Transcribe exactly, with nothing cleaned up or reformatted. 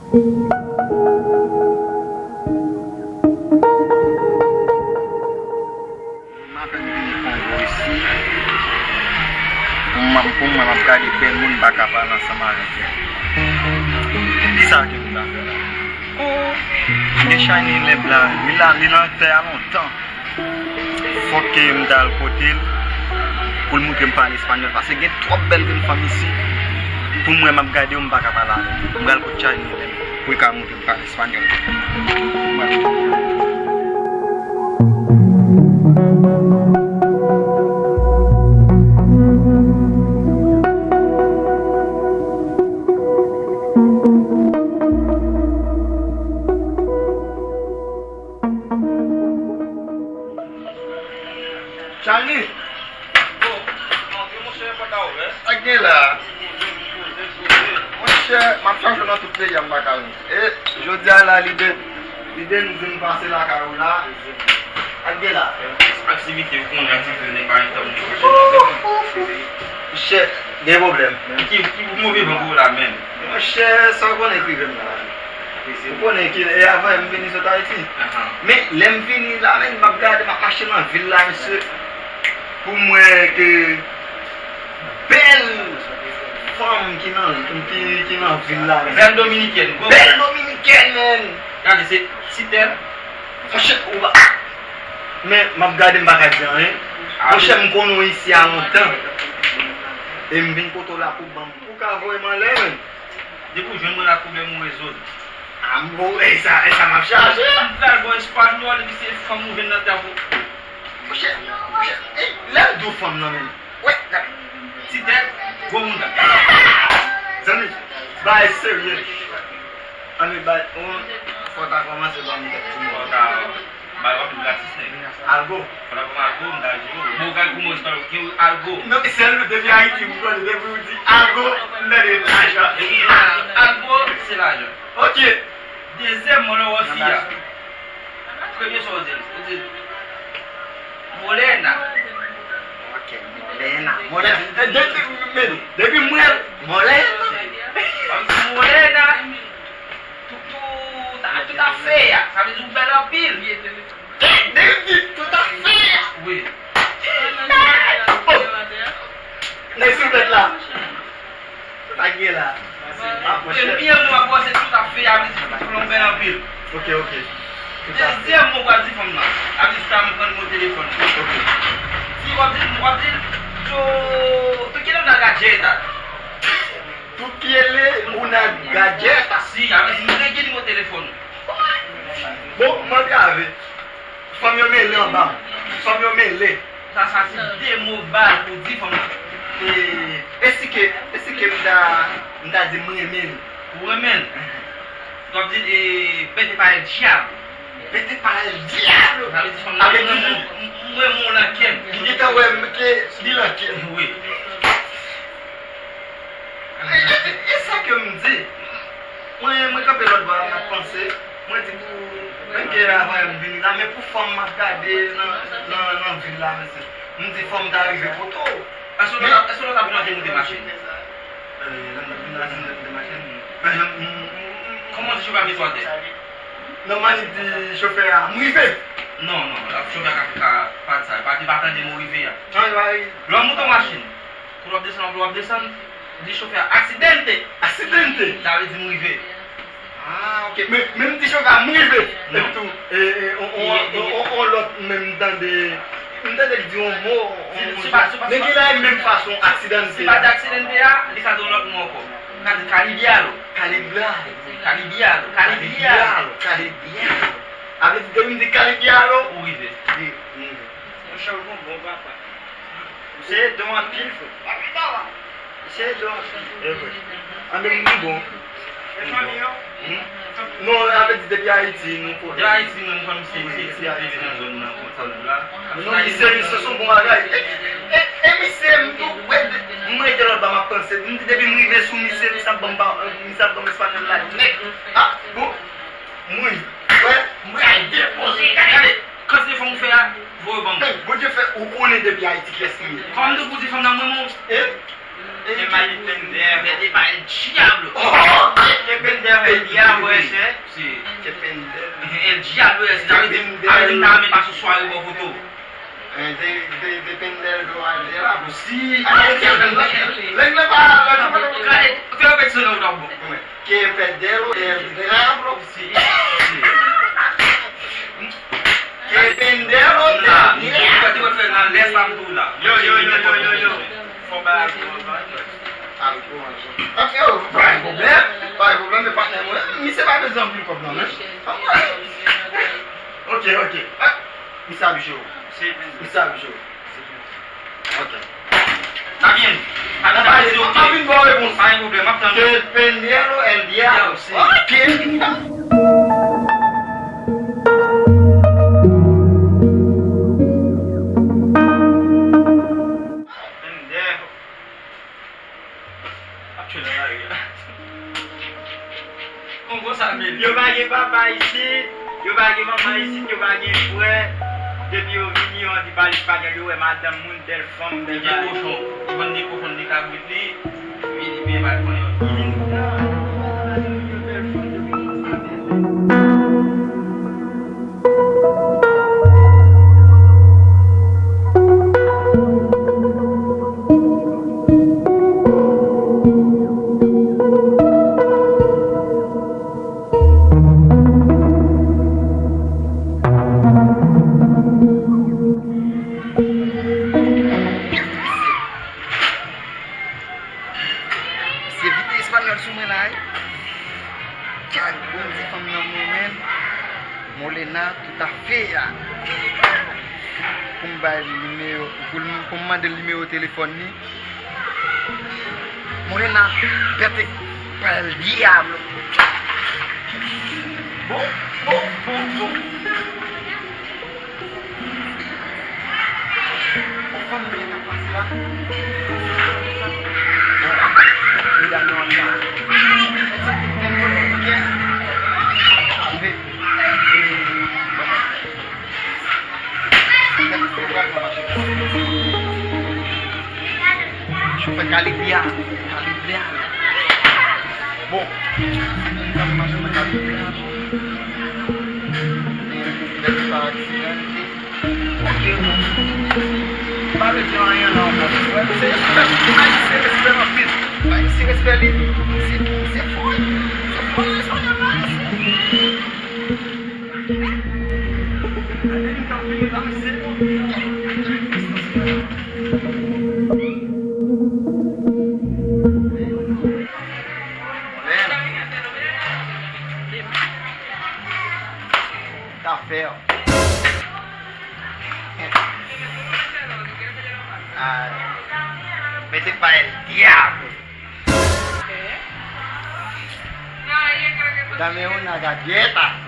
M ap vini Kongo isi pou mwen, pou mwen, m ap gade bèl moun, m pa ka pale ansanm avèk yo. Kisa ke m ta fè la? Oh, m gen Shiny Lab la, li la, li nan tè a lontan. Fòk ke m ta al kote l pou l montre m pale espanyòl, paske gen twòp bèl grenn fanm isi. Pou mwen, m ap gade yo, m pa ka pale avè yo. M pral kot Shiny Lab pou l ka montre m pale espanyòl. Shiny! Sa k gen la? Monchè, m ap chache w nan tout peyi a, m pa ka jwenn. E jodi a la, lide, lide m di m pase lakay ou la. Sa k gen la? Aktivite, ou konnen aktivite nèg pa gen tan pou chache non. Monchè, gen pwoblèm. Ki, ki move van pou ou la menm? Monchè, sa w konnen ki rive m la. Ou konnen ki, e avan m vini sot Ayiti. Ahan. Men, lè m vini la, men, m ap gade, m ap mache nan vil la, mesye. Pou m wè ke bèl fanm ki nan, ki, ki nan vil la, mesye. Bèl dominikèn, gwo bèl. Bèl dominikèn, men. Gade, se Titèl. Monchè, ou pa. Men, m ap gade, m pa ka di anyen. Ah, monchè, m konnen w isi a lontan. E m vin kote w la pou ban m. Ou ka voye m anlè, men. Depi w jwenn mwen la, pwoblèm ou rezoud. A, bon, e sa, e sa m ap chache. M pral ba w espanyòl, epi se fanm ou jwenn nan tè pou. Monchè, monchè, e, lè m di w fanm nan, men. Wè, gade. Ti tèt, gwo mouda. Zanmi, bagay serye. Ann, bagay, fò w ta kòmanse ban m tèt ti moun. Fò w ta Bay w anpil gratis, nèg. Algo. Fò n ap pran algo, m ta di w. Bon, ou ka goumen espanyòl, ki algo? Non, sèl depi Ayiti, m konnen depi w di algo, m tande lajan. Algo, se lajan. Ok. Dezyèm mo lè w wè fi a. Premye sa w di, w di, Morena. Ok, morena. Morena. Eh, depi, men, depi m wè l, morena. Morena. Tout, tout, tout afè a. Sa vle di ou bèl anpil. Depi tout afè a. Wi. Oh. Nèg sou tèt la. Sa k gen la? Premye mo a pase tout afè a, vle di ou bèl anpil. Ok, ok. Dezyèm mo pral di fanm nan. A vle di sa mwen pran nimewo telefòn. Ok. Si w ap di, w ap di, yo, tu quieres una galleta? Tu quieres una galleta? Si, a vle di mwen gen nimewo telefòn. Bon, m antrave. Fanm yo mele anba m. Fanm yo mele. Sa, sa se de mo baz pou di fanm nan. E, e si ke, e si ke m ta, m ta di m renmen l? Ou renmen l? Donk, di, e, vete pa el diablo. Vete pa el diablo. Sa vle di fanm nan, mwen, mwen, mwen, mwen lan kè m. Li gentan wè m ke li lan kè m. Wi. E, e, e, e sa ke m di. Mwen, mwen kanpe lòt bò a, m ap panse. Mwen di pou, menm ke avan m vini la, men pou fanm m ap gade nan, nan, nan vil la, mesye. M di fò m ta rive kote w. Èske w ta, èske w ta pran te moute machin? Eh, lè m vin la, se m te moute machin. Men, m, m, m, m, kòman w di chofè a mete w atè? Nòmal, li di chofè a, "M rive." Non, non, chofè a ka, ka pa di sa. Li pa, li pa tande mo rive a. Lè w moute yon machin, kou w ap desann, kou w ap desann, di chofè a, "Accidente!" Accidente! Sa vle di m rive. Ah, ok. Men, men m di chofè a, "M rive." Non. Epi tou, e, e, on, on, on, on, on lòt menm tande, m tande l di yon mo, on, on, se pa, se pa, men ki la e menm fason, accidente. Se pa di accidente a, li ka di yon lòt mo ankò. Li ka di calibialo. Calibialo. Calibialo. Calibialo. Calibialo. Calibialo. A vle di, depi m di calibialo, ou rive. Wi, m rive. Monchè, ou gon bon papa. Misye ede w anpil, frè. Misye ede w anpil. E vre. Anben, nou bon. E fanmi yo? Hmm? Non, avè di depi Ayiti, nou konnen. Depi Ayiti, nou konn misye, misye, misye te nan zòn nan, konn sa nou la. Non, misye, misye se yon bon bagay. E, e, e misye, m tou, wè, m rete lòt bò, m ap panse. M di depi m rive sou misye, misye ap ban m pa, misye ap ban m espanyòl la nèt. Ah, bon. Mwen, wè, mwen al depoze, gade. Kantite fanm ou fè a, voye ban mwen. Bondye fè, ou konnen depi Ayiti kiyès li ye. Kòman m te pou di fanm nan mwen, mwen? Eh? Eh, mete pa el diablo. Oh, eh, eh, ben, El Diablo, ese. Sí. Qué pendejo. El Diablo, ese. Sa vle di, sa vle di, m ta renmen pase yon sware bò kote w. Eh, de, de, dependiendo al de la, pues sí. Ay, que pendejo. Lèk la pa, lèk la pa. Gade, fè repetition nan w ta bon. Qué pendejo, el diablo. Sí, sí. Qué pendejo, el diablo. Yo, yo, yo, yo, yo, yo. Fò bagay pou mwen. Al pou mwen. Ok, yo, pa gen pwoblèm. Pa gen pwoblèm, men patnè mwen, misye pa bezwen anpil kòb non, men. Ok, ok. Ah, misye abitye w. Misye abitye w. Ok. Está bien. Está bien, está bien, ok. M ap vin ba w repons. Pa gen pwoblèm, m ap tann. Dependiendo el diablo. Ok. Pendejo. Ap tchwe nan lari a. Kongo sa vle di. Yo pa gen papa isit, yo pa gen manman isit, yo pa gen frè. Depi yo vini, yo anvi pale espanyòl, yo wè madanm moun, bèl fanm, bèl bagay. Li gen kochon, li vann de kochon, de kabrit li, li vini peye pa l pran yo. Li vin nan, yo bèl fanm, yo vin nan. Se vide espanyòl sou mwen la, wi. Gad, bon, di fanm nan mwen menm. Molena, toutafè a. Pou m bay li nimewo, pou m, pou m mande l nimewo telefòn li. Molena, vete pa'l diablo. Bon, bon, bon, bon. Fanm mwen k ap pase la. Medam yo ann la. Chofè kalite a, kalite a. Bon, m ap mache nan kalite a. Nèg pa aksidante. Ok, bon. Pa vle di anyen la ankò. Se respè. Ayisyen respè anpil. Ayisyen respè li. Se, se fò. Se fò espanyòl la. Afè. Ah, mete pa el diablo. Dame una galleta.